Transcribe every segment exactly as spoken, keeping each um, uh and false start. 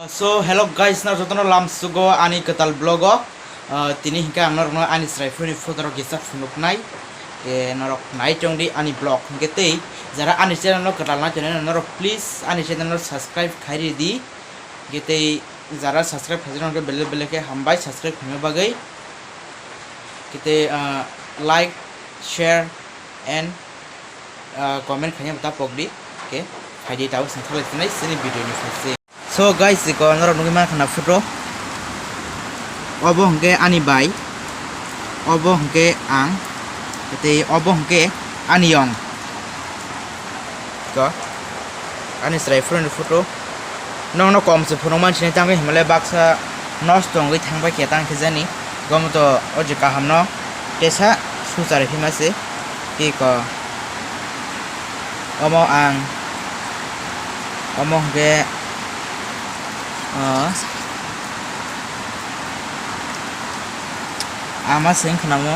So, hello guys, no jotono lamsugo ani kwtal vlog o. Ah, tini hinkhe ang norokno ani chwrai phone ni photo rok kisa phunuknai. Ke norok nai tongdi ani vlog hinkhe tei jara ani channel no kwtal nai tongnai norok please ani channel no subscribe khai ridi. Hinkhe tei jara subscribe khai rok belai belai khe hambai subscribe khaina bagwi. Hinkhe tei, ah, like, share and, ah, comment khaina ta pokdi. Ke phaidi tabo sengkhalai sinai sini video ni phaise. So guys, iko norok nugwi mankha na photo. Obo hwnkhe ani bai, obo hwnkhe ang, tei obo hwnkhe ani yong. Iko ani chwrai phone ni photo. Nokno kom se phunuk mansinai tangwi himale baksa nosto wngwi thangbai khe tang khe jani. Gomoto o je kaham no tesa suchar hima se. Iko omo ang, omo hwnkhe, ah, ama se wngkha namo,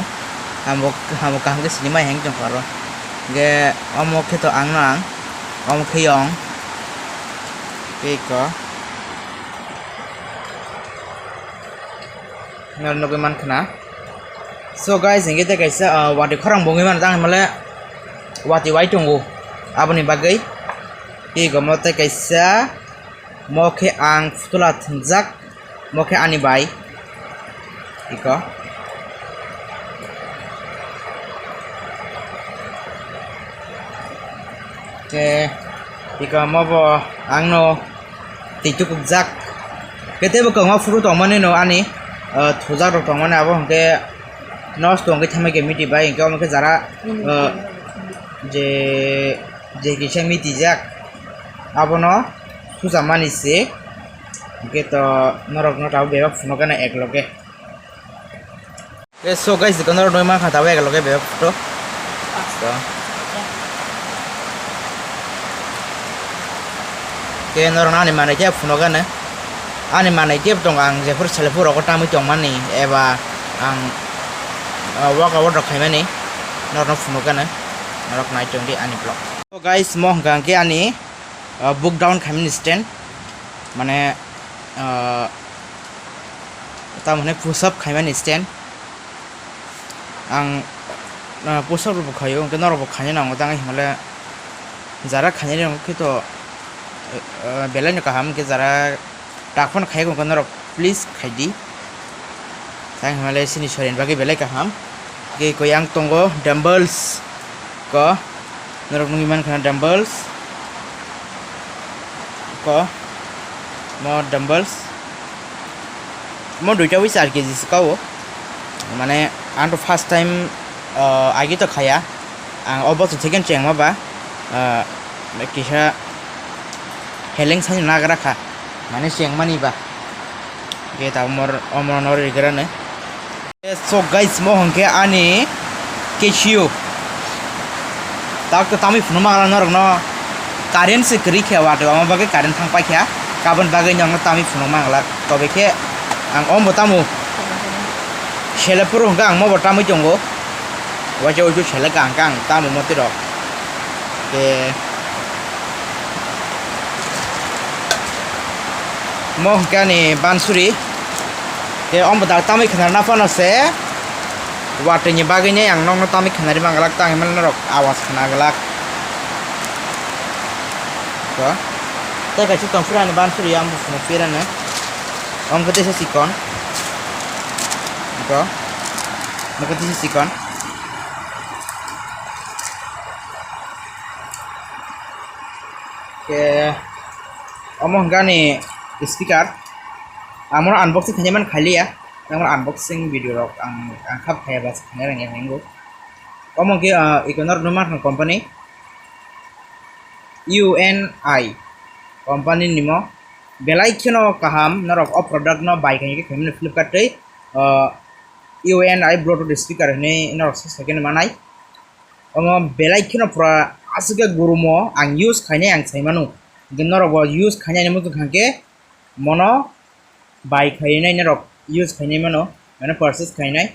amo, amo kaham khe sinimai heng tongkha aro. Hwnkhe omo khe to ang no ang, omo khe yong. Tei ko. Nor nugwi mankha na. So guys, hinkhe tei kaisa, ah, watwi khorang bo wngwi mano, tang hinmale watwi wai tongo. Aboni bagwi tei gomo tei kaisa mo khe ang phutula thwngjak, mo khe ani bai. Iko. Ke, iko mo bo ang no twi tukukjak. Ke tei bo kwbangma phuru tongmani no ani, ah, thujak rok tongmani abo hwnkhe nosto wngwi thamai khe miti bai hwnkhe omo khe jara, ah, je, je kisa mitijak abono suchamani se hwnkhe to norok no tabuk bebak phunukgana ekloge. Eh, so guys, dikon norok nugwi mankha tabuk ekloge bebak photo. So. Ke norok ani manwi khe phunukgano. Ani manwi khe tongo ang jephuru selephuru rogo tamwi tongmani eba ang, ah, workout rok khaimani norokno phunukgano. Norok nai tongdi ani vlog. So guys, mo hwnkha hwnkhe ani, ah, book down khaimani stand. Mane, ah, tamo hwnwi push up khaimani stand. Ang, ah, push up rokbo khaio, hwnkhe norokbo khaina nango tang hinmale jara khainai rok khe to, ah, belai no kaham, hwnkhe jara tak phano khaiya hwnkhe norok please khaidi. Tang hinmale sini sorin bagwi belai kaham. Hwnkhe koi ang tongo dumbbells ko. Norok nugwi mankha na dumbbells ko, mo dumbbells mo duita wi char kg se kao, mane ang to first time, ah, agi to khaya, ang o bochor second chengma ba, ah, kisa heleng sani nagra kha, mane chengmani ba, ge ta omor omor no rigra ne. So guys, mo hwnkhe ani Casio. Tak to tamwi phunukma ang norokno current se kwrwi khe watwi, omo bagwi current thang paikha. Kabon bagwi norokno tamwi phunukma ang lak. Tobe khe ang omo tamo sele phuru hwnkhe ang mobo tamwi tongo. Waisa uisu sele ka hwnkhe ang tamo motwi rok. Ke mo hwnkhe ani bansuri. Ke omo dak tamwi khwnarna phano se watwi ni bagwi ne ang nokno tamwi khwnari manglak, tang himani norok awas khna glak. To tei kaisa tong phuru ani bansuri ang buphuru phirano. Omo khe teisa chikon. To omo khe teisa chikon. Ke omo hwnkhe ani speaker. Ang mono unboxing khainai man khailiya. Tamo unboxing video rok ang, ang khap khaiya ba khainai rang ya hingo. Omo hwnkhe, ah, iko norok nukma company U N I company nimo. Belai kheno kaham norok o product no bai khainai khe khaimani Flipkart tei, ah, U N I Bluetooth speaker hinwi norok se second manai. Omo belai kheno pura aswk khe gurumo ang use khainai ang sai mano. Hwnkhe norok bo use khainai hinwi muchung kha khe mono bai khainai norok use khainai mano, mane purchase khainai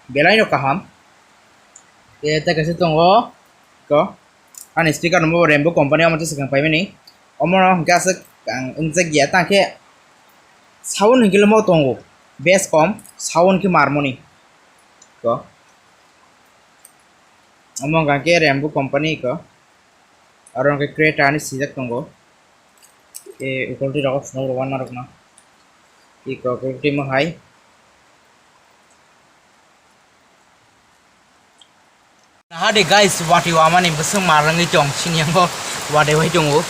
belai no kaham. Tei tei kaisa tongo to ani speaker no bo Rainbow company omo tei swkang paimani. Omo no hwnkhe aswk ang wngjak ya tang khe Sound hwnkhe lomo tongo, bass kom, sound khe marmoni. Ko. Omo hwnkha khe Rambo company ko. Aro hwnkhe Creta hinwi swijak tongo. E, quality rogo phunuk rw uanarokno. Iko quality mo hai. Naha de guys, watwi wamani bwswk mar wngwi tong, chini yango watwi wai tongo.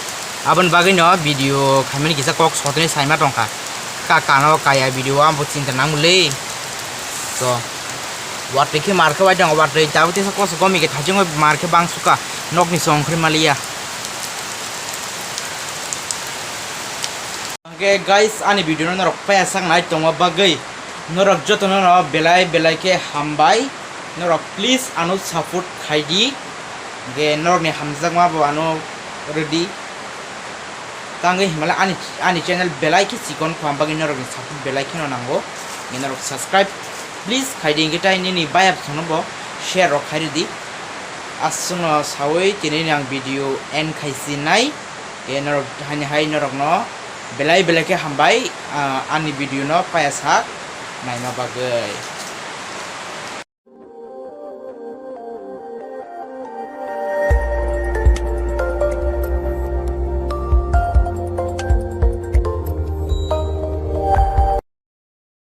Aboni bagwino video khaimani kisa kok sotwi saima tongkha. Ka kano kaya video ambo chinta nangmuli. So, watwi khe mar khe wai tongo, watwi tabuk tesa koso gomi khe thajingo mar khe bang suka nokni song khri maliya. Hwnkhe guys, ani video no norok paya sak nai tongma bagwi norok jotono no belai belai khe hambai, norok please ano support khai di, hwnkhe norokni hamjakma bo ano rwdi. Tangwi himala ani, ani channel belai khe chikon kha, bagwi norokni support belai kheno nango, hwnkhe norok subscribe please khai di, hwnkhe tai nini bayap sono bo share rok khai rwdi. Aswkno sawi tini ang video end khai si nai. E norok haini hai norokno belai belai khe hambai, ah, ani video no paya sak naima bagwi.